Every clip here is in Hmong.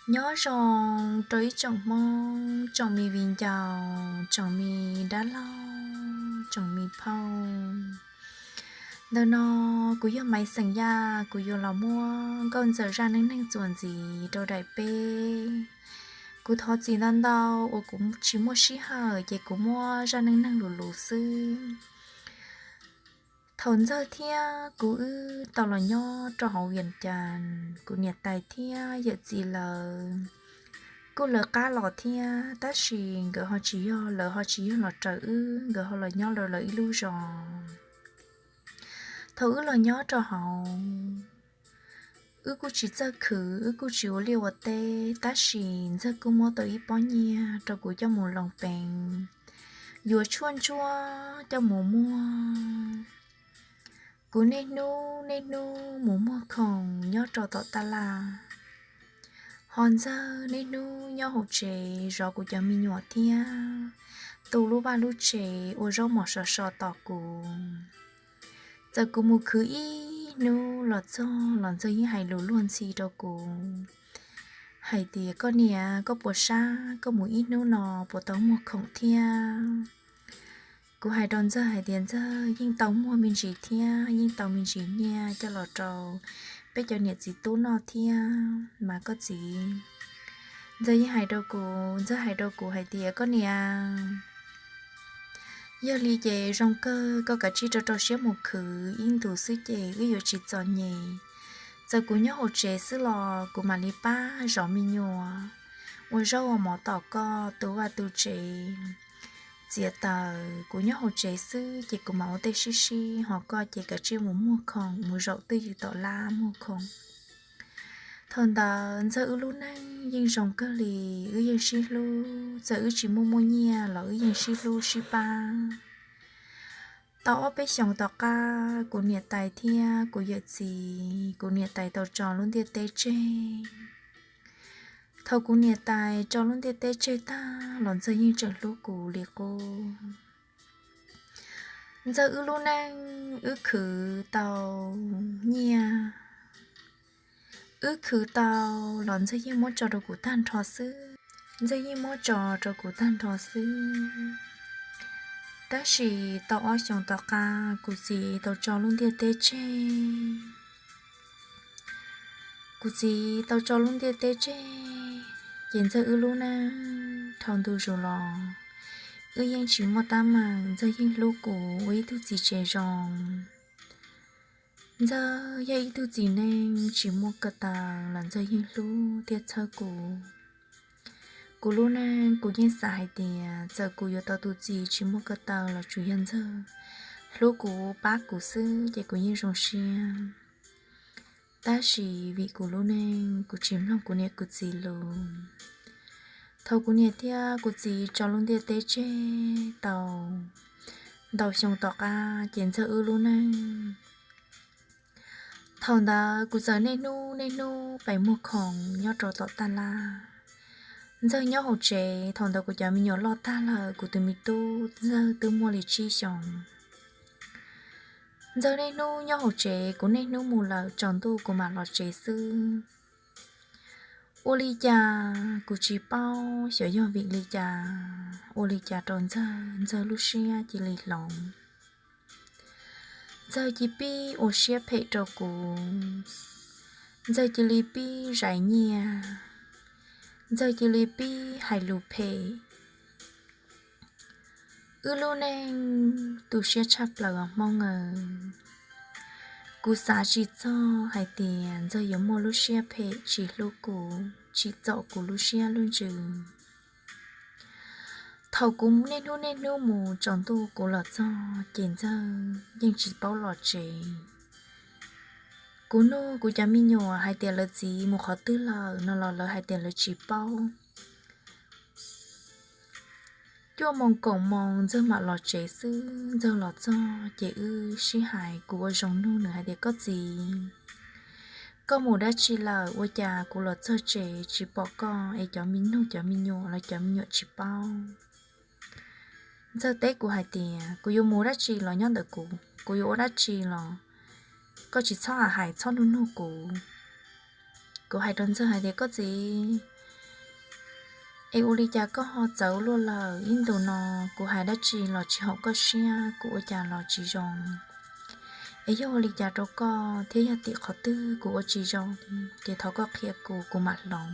Nyob zoo rau ib tsoom Hmoob, tsoom me viv ncaus, tsoom me dab laug, tsoom me phauj. Ntawm no kuv yog Maiv xeem Yaj, kuv yuav los muab nkauj ntxawm zaj neej neeg txuas ntxiv rau daim peb. Kuv thov txim ntau ntau uas kuv tsis muaj sij hawm ces kuv muab zaj neej neeg luv luv xwb. Thaum Ntxawg thiab kuv wb tau los nyob rau hauv Vias Cas, kuv niam tais thiab yawm txiv lawv kuj lawv qab los thiab, tab sis nkawd ho tsis yog, lawv ho tsis yog los raws wb, nkawd ho los nyob rau lawv ib lub zos. Thaum wb los nyob rau hauv, wb kuj tsis txawj khwv, wb kuj tsis ua liaj ua teb, tab sis Ntxawg kuj muab tau ib pob nyiaj rau kuv coj mus loos peev, yuav tshuaj ntsuab coj mus muag. Kuv niaj hnub niaj hnub mus muag khoom nyob rau tom taj laj, ho Ntxawg niaj hnub nyob hauv tsev zov kuv cov me nyuam thiab tu lub vaj lub tsev ua zaub mov sov so tos kuv. Txawm kuv mus khwv ib hnub los txog los Ntxawg yeej hais lus luag ntxhi rau kuv hais tias, koj niam, koj puas sab, koj mus ib hnub no puas tau muag khoom thiab? Kuv hais rau Ntxawg hais tias, Ntxawg, yeej tau muag me ntsis thiab, yeej tau me ntsis nyiaj coj los rau peb cov niam txiv tub noj thiab mas koj txiv. Ntxawg yeej hais rau kuv, Ntxawg hais rau kuv hais tias, koj niam, yog li ces zoo kawg koj kav tsij rau rau siab mus khwv, ib ntus xwb ces wb yuav tsis txom nyem. Txawm kuv nyob hauv tsev xwb los kuv mam li pab zov me nyuam, ua zaub ua mov tos koj, tu vaj tu tsev, txiav taws. Kuv nyob hauv tsev xwb ces kuv mam ua tej sib sib, ho koj ces kav tsij mus muag khoom, mus zaum twj ywm tom lab muag khoom. Thaum ntawd Ntxawg wb lub neej yeej zoo kawg li, wb yeej sib hlub, txawm wb tsis muaj muaj nyiaj los wb yeej sib hlub sib pab. Tau ob peb xyoos tom qab, kuv niam tais thiab kuv yawm txiv, kuv niam tais tau tso lub ntiaj teb tseg. Thaum kuv niam tais tso lub ntiaj teb tseg tag los Ntxawg yeej tseem hlub kuv li qub. Ntxawg wb lub neej wb khwv tau nyiaj, wb khwv tau los Ntxawg yeej muab tso rau kuv tag nrho xwb. Ntxawg yeej muab tso rau kuv tag nrho xwb. Tab sis tau ob xyoos tom qab kuv txiv tau tso lub ntiaj teb tseg. Kuv txiv tau tso lub ntiaj teb tseg, ces Ntxawg wb lub neej dhau ntu zus los wb yeej tsis muaj teeb meem, Ntxawg yeej hlub kuv ua ib tug txiv tsev zoo. Ntxawg yog ib tug txiv neej tsis muaj ko taw los Ntxawg yeej hlub thiab txhawb kuv. Kuv lub neej kuv yeej xav hais tias txawm kuv yuav tau tus txiv tsis muaj ko taw los tsuas yog Ntxawg hlub kuv pab kuv xwb ces kuv yeej zoo siab. Tab sis vim kuv lub neej kuv tsis mloog kuv niam kuv txiv lus, thaum kuv niam thiab kuv txiv tso lub ntiaj teb tseg tau ntau xyoo tom qab ces Ntxawg wb lub neej. Thaum ntawd kuv txawm niaj hnub niaj hnub pem muag khoom nyob rau tom taj laj. Ntxawg nyob hauv tsev, thaum ntawd kuv cov me nyuam loj tag lawm, kuv tus me tub Ntxawg twb muaj li tsib xyoos. Ntxawg niaj hnub nyob hauv tsev, kuv niaj hnub mus lawm tsaus ntuj kuv mam los tsev xwb. Ua li cas kuv tsis paub xyov yog vim li cas, ua li cas rau Ntxawg, Ntxawg lub siab cia li hloov. Ntxawg cia pib ua siab phem rau kuv. Ntxawg cia li pib zais nyiaj. Ntxawg cia li pib hais lus phem. Wb lub neej tu siab tshaj plaws os Hmoob aw. Kuv xav tsis txog hais tias Ntxawg yuav muaj lub siab phem tsis hlub kuv, tsim txom kuv lub siab lub ntsws. Thaum kuv niaj hnub niaj hnub mus tsaus ntuj kuv los txog ces Ntxawg yeej tsis paub los tsev. Kuv nug kuv cov me nyuam hais tias lawv txiv mus qhov twg lawm no los lawv hais tias lawv tsis paub. Cuaj moos kaum moos Ntxawg mam los tsev xwb, Ntxawg los txog ces wb sib hais, kuv ua zoo nug nws hais tias koj txiv, koj mus dab tsi lawm ua cas kuv los txog tsev tsis pom koj es cov me nug cov me nyuam los cov me nyuam tsis paub. Ntxawg teb kuv hais tias kuv yuav mus dab tsi los nyob ntawm kuv, kuv yuav ua dab tsi los koj tsis txhob hais txhob nug nug kuv. Kuv hais rau Ntxawg hais tias koj txiv, Es ua li cas koj ho txawv luaj lawm? Ib ntus no kuv hais dab tsi los tsis haum koj siab, kuv ua cas los tsis zoo. Es yog ua li cas rau koj thiab yog tim qhov twg kuv ua tsis zoo, ces thov koj qhia kuv, kuv mam hloov.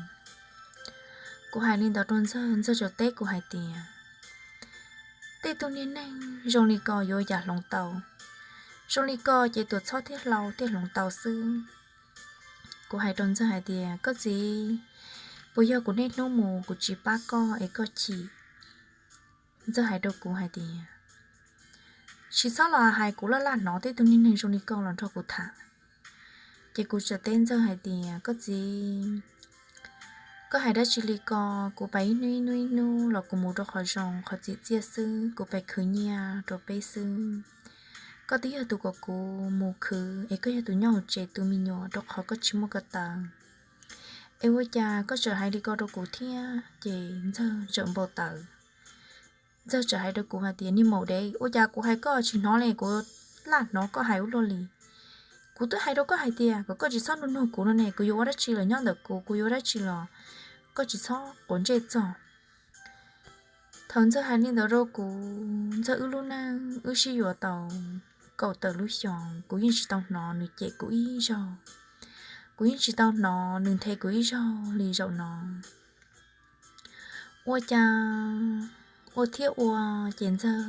Kuv hais li ntawd rau Ntxawg, Ntxawg txawm teb kuv hais tias, tej tug niag neeg zoo li ko yuav ua cas hloov tau? Zoo li ko ces tuam txhob thiab hlau thiaj hloov tau xwb. Kuv hais rau Ntxawg hais tias, koj txiv, puas yog kuv niaj hnub mus kuv tsis pab koj es koj chim? Ntxawg hais rau kuv hais tias, tsis txhob los hais, kuv laj laj hnov tej tug niag neeg zoo li koj los nrog kuv tham. Ces kuv txawm teb Ntxawg hais tias, koj txiv, koj hais dab tsi li ko? Kuv pab ib hnub ib hnub ib hnub los kuv mus rau qhov zoo qhov txim txiaj xwb, kuv pab khwv nyiaj rau peb xwb. Koj twb yog tus kom kuv mus khwv es koj yog tus nyob hauv tsev tu me nyuam rau qhov koj tsis muaj ko taw. Es ua cas koj txawm hais li ko rau kuv thiab? Ces Ntxawg txawm npau taws. Ntxawg txawm hais rau kuv hais tias, niag maum dev, ua cas kuv hais koj tsis hnov li, kuv laj hnov koj hais ua luaj li. Kuv twb hais rau koj hais tias kom koj tsis txhob nug nug kuv no ne, kuv yuav ua dab tsi los nyob ntawm kuv, kuv yuav ua dab tsi los koj tsis txhob quav ntsej txog. Thaum Ntxawg hais li ntawd rau kuv, Ntxawg wb lub neej wb sib yuav tau kaum tawm lub xyoos, kuv yeej tsis tau hnov nws cem kuv ib zaug. Kuv yeej tsis tau hnov nws nthe kuv ib zaug li zaum no. Ua cas ua thiab ua, ces Ntxawg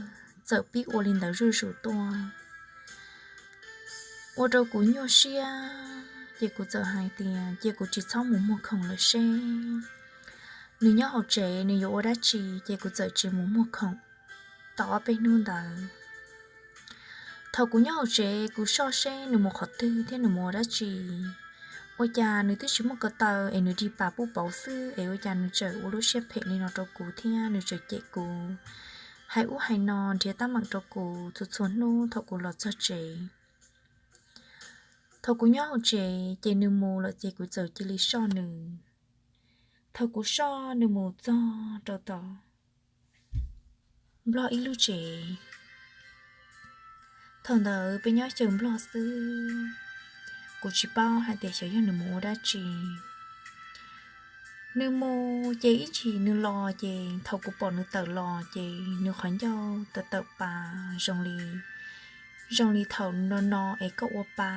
txawm pib ua li ntawd zuj zus tuaj, ua rau kuv nyuaj siab. Ces kuv txawm hais tias, cia kuv tsis txhob mus muag khoom lawm seb nws nyob hauv tsev nws yuav ua dab tsi, ces kuv txawm tsis mus muag khoom tau ob peb hnub ntawd. Thaum kuv nyob hauv tsev kuv soj seb nws mus qhov twg thiab nws mus ua dab tsi. Ua cas nws twb tsis muaj ko taw es nws dig pas pub pauv xwb es ua cas nws txawm ua lub siab phem li no rau kuv thiab nws txawm cem kuv, hais ub hais no nrhiav teeb meem rau kuv txhua txhua hnub thaum kuv los txog tsev. Thaum kuv nyob hauv tsev ces nws mus lawm ces kuv txawm cia li soj nws. Thaum kuv soj nws mus txog rau tom Nplog ib lub tsev. Thaum ntawd peb nyob xyaw Nplog xwb, kuv tsis paub hais tias xyov yog nws mus ua dab tsi. Nws mus ces ib ntsis nws los ces thaum kuv pom nws tawm los ces nws qhov ncauj tawm tawm pa zoo li, zoo li thaum no no es koj ua pa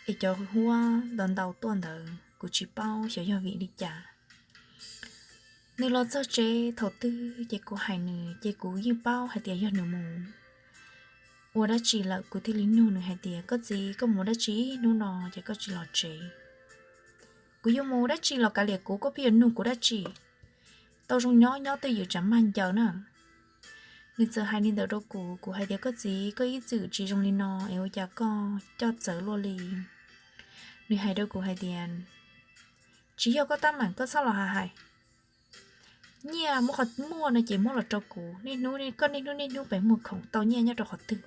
es cov huab ntau ntau tuaj ntawd, kuv tsis paub xyov yog vim li cas. Nws los txog tsev thaum twg ces kuv hais nws ces kuv yeej paub hais tias yog nws mus ua dab tsi lawm, kuv thiaj li nug nws hais tias, koj txiv, koj mus dab tsi hnub no ces koj tsis los tsev? Kuv yuav mus dab tsi los kav liam kuv, koj pheej yuav nug kuv dab tsi? Tau zoo nyob nyob twj ywm tsam mag ncaws na. Nws txawm hais li ntawd rau kuv, kuv hais tias, koj txiv, koj ib txwm tsis zoo li no es ua cas koj coj txawv luaj li? Nws hais rau kuv hais tias, tsis yog koj tab meeg, koj txhob los hais hais. Nyiaj muab qhov muaj no ces muab los rau kuv, niaj hnub koj niaj hnub niaj hnub pes muag khoom tau nyiaj nyob rau qhov twg?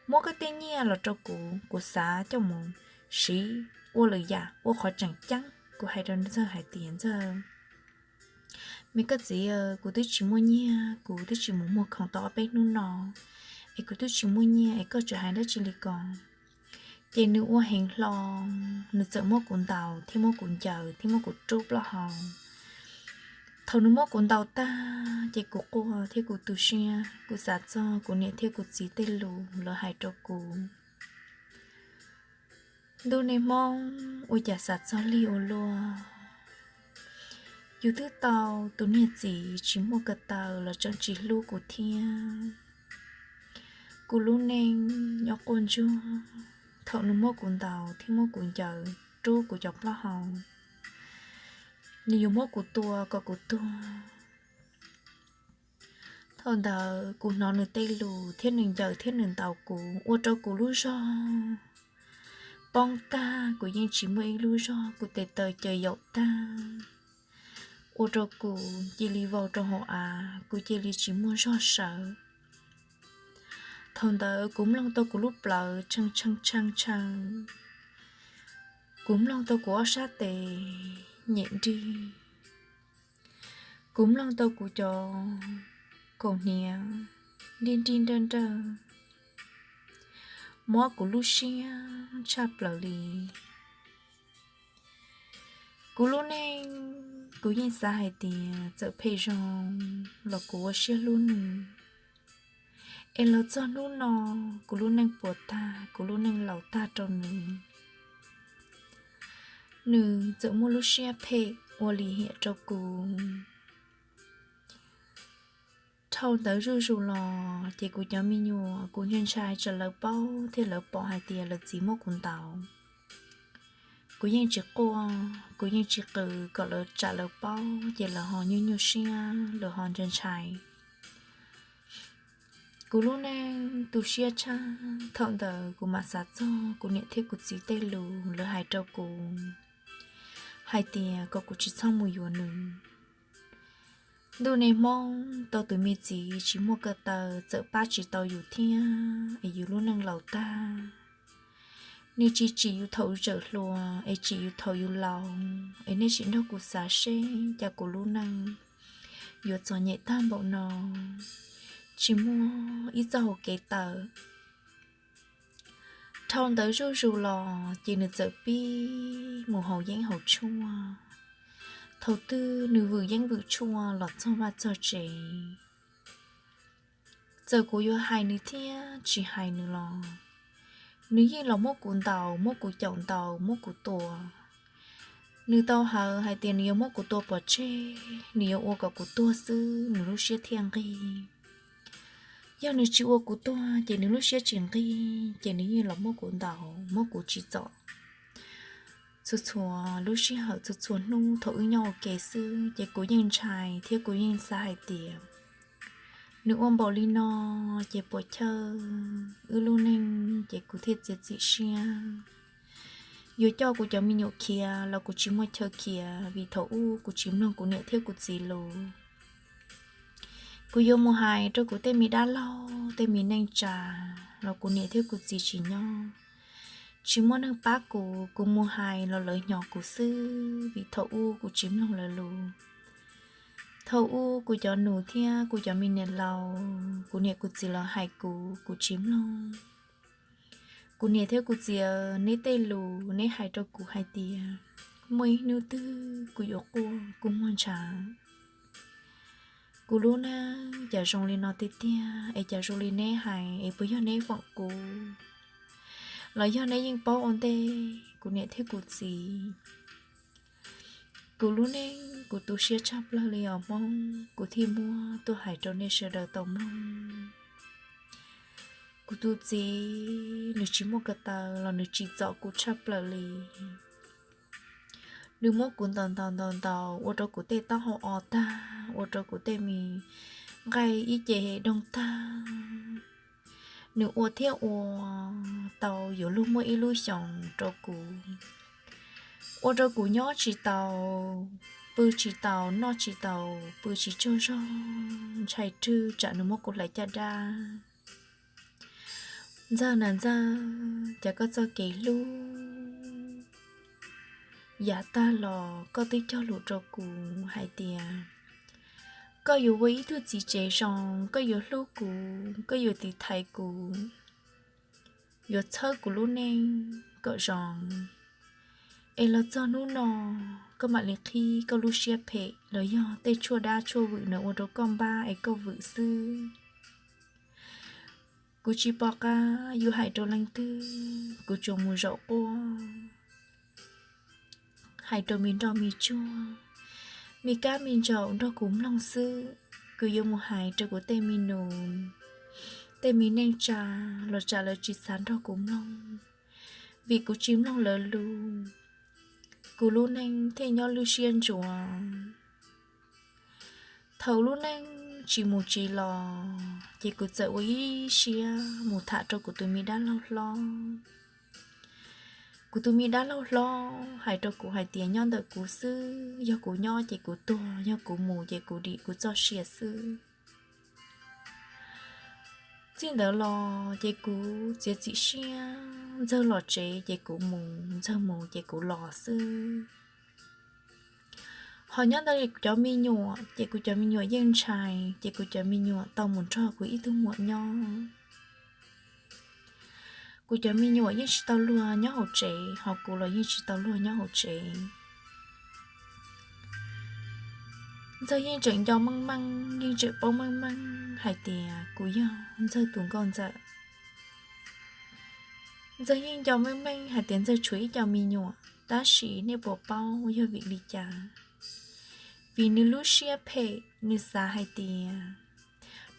Muab koj tej nyiaj los rau kuv, kuv xav coj mus siv ua lwm yam ua qhov tseem ceeb. Kuv hais rau Ntxawg hais tias, Ntxawg, me koj txiv, kuv twb tsis muaj nyiaj, kuv twb tsis mus muag khoom tau ob peb hnub no, es kuv twb tsis muaj nyiaj es koj tseem hais dab tsi li ko? Ces nws ua heev hlo, nws txawm muab kuv ntaus thiab muab kuv ncaws thiab muab kuv rub plaub hau. Thaum nws muab kuv ntaus tag ces kuv quaj thiab kuv tu siab, kuv xav txog kuv niam thiab kuv txiv tej lus lawv hais rau kuv. Ntuj niag Hmoob, ua cas xav txog lig ua luaj. Yus twb tau tus niag txiv tsis muaj ko taw los tseem tsis hlub kuv thiab. Kuv lub neej nyob quaj ntsuag, thaum nws muab kuv ntaus thiab muab kuv ncaws rub kuv cov plaub hau, nws yuav muab kuv tua kom kuv tuag. Thaum ntawd kuv hnov nws tej lus thiab nws ncaws thiab nws ntaus kuv ua rau kuv lub zog poob tag, kuv yeej tsis muaj ib lub zog, kuv tes taw caws yaum tag, ua rau kuv cia li vau rau hauv av, kuv cia li tsis muaj zog sawv. Thaum ntawd kuv mloog tau kuv lub plawv tshee tshee tshee tshee, kuv mloog tau kuv ob sab tes nyem nrig, kuv mloog tau kuv cov kaus hniav nrig nrig nrawj nrawj, mob kuv lub siab tshaj plaws li. Kuv lub neej kuv yeej xav hais tias txawm phem zoo los kuv ua siab hlub nws. Es los txog hnub no, kuv lub neej puas tag, kuv lub neej laus tag rau nws. Nws txawm muaj lub siab phem ua lim hiam rau kuv. Dhau ntawd zuj zus los ces kuv cov me nyuam kuv ntshai ntshai tsam lawv paub thiab lawv pom hais tias lawv txiv muab kuv ntaus. Kuv yeej tsis quaj, kuv yeej tsis qw kom lawv tsam lawv paub ces lawv ho nyuaj nyuaj siab, lawv ho ntshai ntshai. Kuv lub neej tu siab tshaj. Thaum ntawd kuv mam xav txog kuv niam thiab kuv txiv tej lus lawv hais rau kuv hais tias kom kuv tsis txhob mus yuav nws. Ntuj niag Hmoob tau tus me txiv tsis muaj ko taw txawm pab tsis tau yus thiab es yus lub neej laus tag. Nws tsis tsim yus thaum yus tseem hluas es tsim yus thaum yus laus es nej sim nrog kuv xav seb cas kuv lub neej yuav txom nyem tag npaum no, tsis muaj ib txoj hauv kev tawm. Dhau ntawd zuj zus los ces nws txawm pib mus haus yeeb haus tshuaj. Thaum twg nws vwm yeeb vwm tshuaj los txog vaj txog tsev, txawm kuv yuav hais nws thiab tsis hais nws los nws yeej los muab kuv ntaus, muab kuv caum ntaus, muab kuv tua. Nws tau hawv hais tias nws yuav muab kuv tua pov tseg, nws yuav ua kom kuv tuag xwb nws lub siab thiaj nqig. Yog nws tsis ua kuv tuag ces nws lub siab tsis nqig ces nws yeej los muab kuv ntaus, muab kuv tsim txom txhua txhua lub sij hawm, txhua txhua hnub thaum wb nyob ua ke xwb ces kuv yeej ntshai thiab kuv yeej xav hais tias nws ua npaum li no ces puas chawj wb lub neej ces kuv thiaj txiav txim siab. Yuav coj kuv cov me nyuam khiav los kuv tsis muaj chaw khiav vim thaum ub kuv tsis mloog kuv niam thiab kuv txiv lus. Kuv yuav mus hais rau kuv tej me dab laug tej me neej tsa los kuv niam thiab kuv txiv tsis nyob, tsis muaj neeg pab kuv, kuv mus hais los lawv hnyo kuv xwb vim thaum ub kuv tsis mloog lawv lus. Thaum ub kuv cov nus thiab kuv cov me niam laus, kuv niam kuv txiv lawv hais kuv, kuv tsis mloog. Kuv niam thiab kuv txiv, neb tej lus neb hais rau kuv hais tias muaj ib hnub twg kuv yuav quaj kua muag ntshav. Kuv lub neej cas zoo li no tiag tiag es cas zoo li neb hais es puas yog neb foom kuv los yog neb yeej paub ua ntej kuv niam thiab kuv txiv. Kuv lub neej kuv tu siab tshaj plaws li os Hmoob, kuv thiaj muab tuaj hais rau nej sawv daws tau mloog. Kuv tus txiv nws tsis muaj ko taw los nws tsim txom kuv tshaj plaws li. Nws muab kuv ntaus ntaus ntaus ntaus ua rau kuv tej taub hau o tag, ua rau kuv tej me nqaij ib ce doog tag. Nws ua thiab ua tau yuav luag muaj ib lub xyoos rau kuv, ua rau kuv nyob tsis tau, pw tsis tau, noj tsis tau, pw tsis tsaug zog, ntshai rwg tsam nws muab kuv hlais caj dab. Ntxawg na Ntxawg, cas koj txoj kev hlub yav tag los koj twb cog lus rau kuv hais tias koj yuav ua ib tug txiv tsev zoo, koj yuav hlub kuv, koj yuav tiv thaiv kuv, yuav txhawb kuv lub neej kom zoo. Es los txog hnub no koj mam li qhib koj lub siab phem los yog tej tshuaj dab tshuaj vwm no ua rau koj npab es koj vwm xwb. Kuv tsis pom qab yuav hais rau leej twg, kuv tsuas mus zaum quaj hais rau me nroj me tsuag, me kab me ntsaum nrog kuv mloog xwb. Kuv yuav mus hais rau kuv tej me nus, tej me neej tsa los tsam lawv tsis xav nrog kuv mloog, vim kuv tsis mloog lawv lus, kuv lub neej thiaj nyob lub siab ntsuav. Thaum lub neej tsis mus tsis los ces kuv txawm ua ib siab mus tham rau kuv tus me dab laug hlob. Kuv tus me dab laug hlob hais rau kuv hais tias nyob ntawm kuv xwb, yog kuv nyob ces kuv tuag, yog kuv mus ces kuv dim kuv txoj sia xwb. Txij ntawd los ces kuv txiav txim siab, Ntxawg los tsev ces kuv mus, Ntxawg mus ces kuv los xwb. Ho nyob ntawm kuv cov me nyuam ces kuv cov me nyuam yeej ntshai, ces kuv cov me nyuam tau mus nrog kuv ib tug muam nyob. Kuv cov me nyuam yeej tsis tau luag nyob hauv tsev, ho kuv los yeej tsis tau luag nyob hauv tsev. Ntxawg yeej tseem nco meej meej, yeej tseem paub meej meej hais tias kuv yog Ntxawg tus nkauj ntxawm. Ntxawg yeej nco meej meej hais tias Ntxawg tshuav ib co me nyuam, tab sis nej puas paub yog vim li cas? Vim nws lub siab phem, nws xav hais tias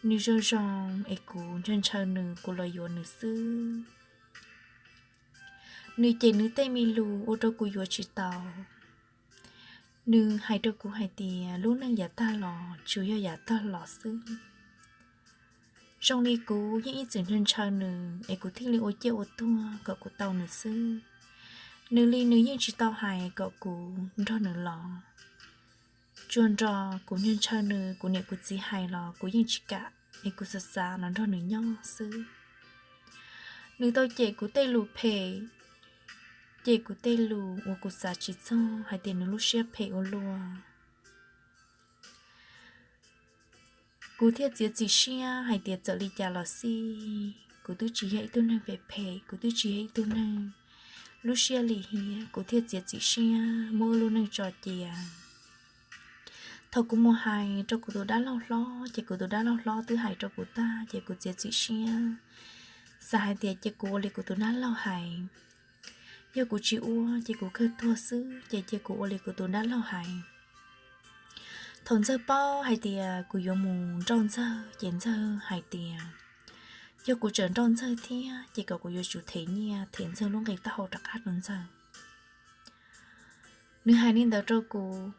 nws zoo zoo es kuv ntshaw ntshaw nws, kuv los yuav nws xwb. Nws cem nws tej me lus ua rau kuv yuav tsis tau. Nws hais rau kuv hais tias lub neej yav tag los tsuas yog yav tag los xwb. Zoo li kuv yeej ib txwm ntshaw ntshaw nws es kuv thiaj li ua ciaj ua tuag kom kuv tau nws xwb. Nws li nws yeej tsis tau hais kom kuv nrog nws los. Tsuas nrog kuv ntshaw ntshaw nws, kuv niam kuv txiv hais los kuv yeej tsis kam, es kuv xav xav los nrog nws nyob xwb. Nws tau cem kuv tej lus phem, cem kuv tej lus uas kuv xav tsis txog hais tias nws lub siab phem ua luaj. Kuv thiaj txiav txim siab hais tias txawm li cas los xij, kuv twb tsis yog ib tug neeg phem phem, kuv twb tsis yog ib tug neeg lub siab lim hiam, kuv thiaj txiav txim siab muab wb lub neej tso cia. Thaum kuv mus hais rau kuv tus dab laug hlob ces kuv tus dab laug hlob twb hais rau kuv tag ces kuv txiav txim siab, xav hais tias cia kuv ua li kuv tus dab laug hais. Yog kuv tsis ua ces kuv kawg tuag xwb, ces cia kuv ua li kuv tus dab laug hais. Thaum Ntxawg paub hais tias kuv yuav mus nrauj Ntxawg ces Ntxawg hais tias yog kuv tseem nrauj Ntxawg thiab ces kom kuv yuav tsum them nyiaj them Ntxawg lub nqi taub hau rov qab rau Ntxawg. Nws hais li ntawd rau kuv,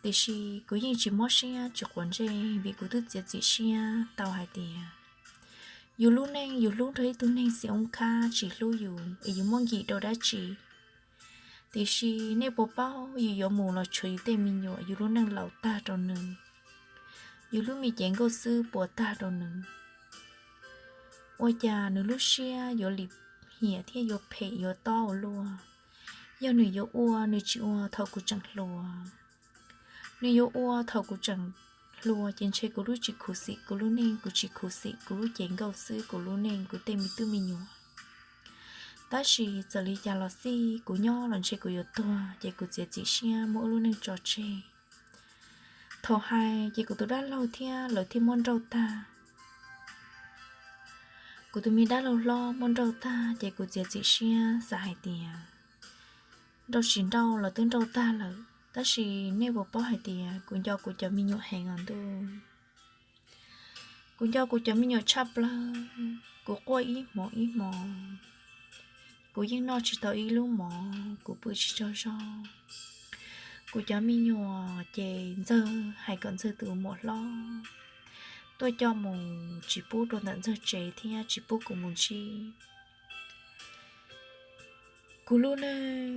tiam sis kuv yeej tsis mob siab tsis quav ntsej vim kuv twb txiav txim siab tau hais tias yus lub neej yus hlub nrog ib tug neeg xiam oob khab tsis hlub yus es yus muab nkim rau dab tsi? Tiam sis nej puas paub yus yuav mus los tshuav yus tej me nyuam, yus lub neej laus tag rau nws, yus lub me cev nkauj xwb puas tag rau nws. Ua cas nws lub siab yuav lim hiam thiab yuav phem yuav tob ua luaj? Yog nws yuav ua, nws tsis ua thaum kuv tseem hluas. Nws yuav ua thaum kuv tseem hluas ces ntshe kuv lub tsis khuv xim kuv lub neej, kuv tsis khuv xim kuv lub cev nkauj xwb, kuv lub neej, kuv tej me tub me nyuam. Tab sis txawm li cas los xij, kuv nyob los ntshe kuv yuav tuag, ces kuv txiav txim siab muab wb lub neej tso tseg. Thaum hais ces kuv tus dab laug thiab lawv thiaj muab nrauj tag. Kuv tus me dab laug hlob muab nrauj tag ces kuv txiav txim siab xav hais tias nrauj tsis nrauj los twb nrauj tag lawm, tab sis nej puas paub hais tias kuv nco kuv cov me nyuam heev os ntuj. Kuv nco kuv cov me nyuam tshaj plaws, kuv quaj ib hmos ib hmos, kuv yeej noj tsis tau ib lub mov, kuv pw tsis tsaug zog. Kuv cov me nyuam ces Ntxawg hais kom Ntxawg tus muam hlob tuaj coj mus tsis pub rau ntawm Ntxawg tsev thiab tsis pub kuv mus ntsib. Kuv lub neej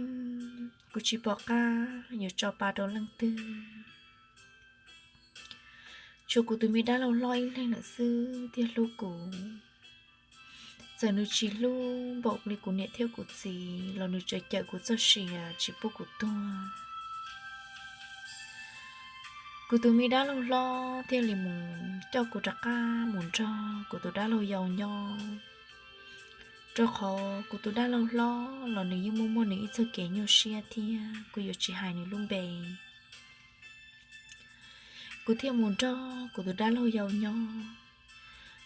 kuv tsis pom qab yuav tso pa rau leej twg, tshuav kuv tus me dab laug hlob ib leeg lawm xwb thiaj hlub kuv. Txawm nws tsis hlub npaum li kuv niam thiab kuv txiv los nws tseem cawm kuv txoj sia tsis pub kuv tuag. Kuv tus me dab laug hlob thiaj li mus coj kuv rov qab mus nrog kuv tus dab laug yau nyob, rau qhov kuv tus dab laug hlob los nws yeej muaj muaj nws ib txoj kev nyuaj siab thiab kuv yuav tsis hais nws lub npe. Kuv thiaj mus nrog kuv tus dab laug yau nyob.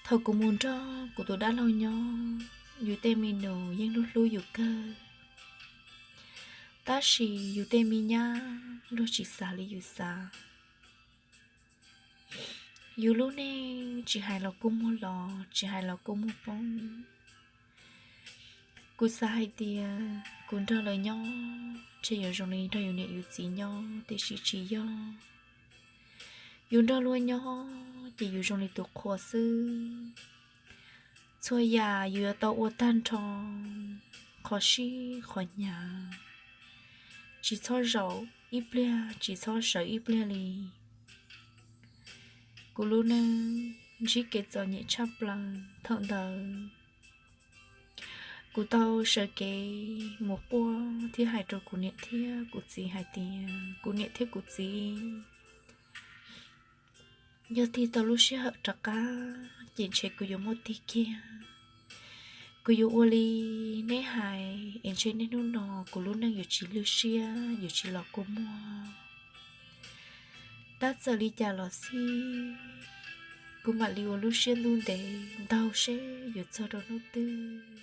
Thaum kuv mus nrog kuv tus dab laug nyob, yus tej me nus yeej hlub hlub yus kawg, tab sis yus tej me nyab luag tsis xav li yus xav. Yus lub neej tsis hais los kuj muaj los, tsis hais los kuj muaj poob. Kuv xav hais tias kuv nrog lawv nyob ntshe yuav zoo li nrog yus niam yus txiv nyob, tiam sis tsis yog. Yus nrog luag nyob ces yus zoo li tus qhua xwb. Txhua yam yus yuav tau ua tag nrho, qhov sib qhov hnyav, tsis txhob zaum ib pliag, tsis txhob sawv ib pliag li. Kuv lub neej ntsib kev txom nyem tshaj plaws thaum ntawd. Kuv tau sawv kev mus quaj thiab hais rau kuv niam thiab kuv txiv hais tias, kuv niam thiab kuv txiv, yog tig tau lub sij hawm rov qab ces ntshe kuv yuav muab tig kiag. Kuv yuav ua li neb hais es ntshe niaj hnub no kuv lub neej yuav tsis lwj siab, yuav tsis los kua muag. Tab txawm li cas los xij, kuv mam li ua lub siab ntuj ntev ntaug seb yuav txog rau hnub twg.